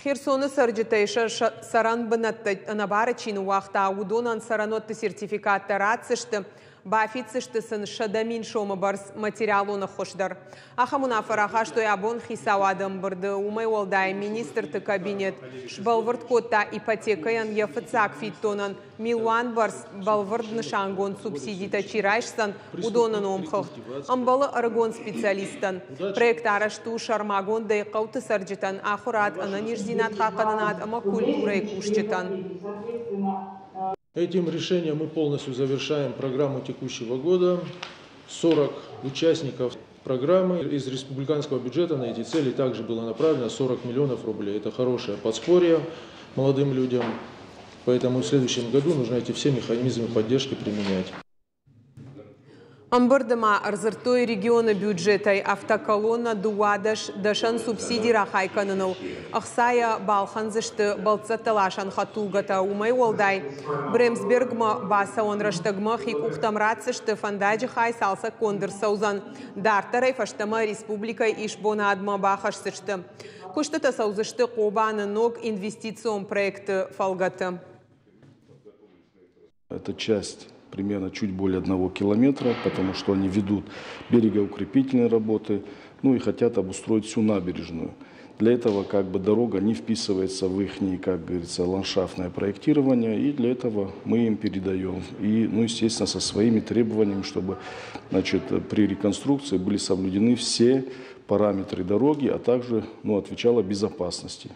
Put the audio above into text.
Херсоны цӕрджытӕй сӕ цӕрӕн бынӕттӕ ӕнӕбары чи ныууагъта, уыдонӕн цӕрӕнуӕтты сертификаттӕ ратдзысты, бафиддзысты сын 100 000 сомы бӕрц материалон ӕххуыс дӕр. Ахӕм уынаффӕ рахастой абон хицауады ӕмбырды. Уымӕй уӕлдай министрты кабинет сбӕлвырд кодта ипотекӕйӕн йӕ фыццаг фиддонӕн милуан бӕрц бӕлвырд нысангонд субсидитӕ чи райсдзӕн, уыдоны номхыгъд. Ӕмбӕлы ӕрыгон специалисттӕн. Проект арӕзт у сӕрмагондӕй хъӕуты цӕрджытӕн, ахуырад, ӕнӕниздзинад хъахъхъӕнынад ӕмӕ культурӕйы кусджытӕн. Этим решением мы полностью завершаем программу текущего года. 40 участников программы из республиканского бюджета на эти цели также было направлено 40 миллионов рублей. Это хорошее подспорье молодым людям. Поэтому в следующем году нужно эти все механизмы поддержки применять. Ӕмбырды ма ӕрдзырдтой регионы бюджетӕй автоколонна 12 дӕсӕн субсиди рахай кӕныныл. Ӕхцайӕ балхӕндзысты бӕлццӕттӕ ласӕн хӕдтулгӕтӕ. Уымӕй уӕлдай Бремсбергмӕ бацӕуӕн рӕстӕгмӕ хи къухтӕм ратдзысты фӕндаджы хай цалцӕггонд ӕрцӕудзӕн. Дарддӕр ӕй фӕстӕмӕ республикӕйы исбонадмӕ бахӕсдзысты. Куыстытӕ цӕудзысты Хъобаны ног инвестицион проекты фӕлгӕты. Это часть примерно чуть более 1 километра, потому что они ведут берегоукрепительные работы, ну и хотят обустроить всю набережную. Для этого как бы дорога не вписывается в их, как говорится, ландшафтное проектирование, и для этого мы им передаем. И, ну, естественно, со своими требованиями, чтобы, значит, при реконструкции были соблюдены все параметры дороги, а также, ну, отвечала безопасности.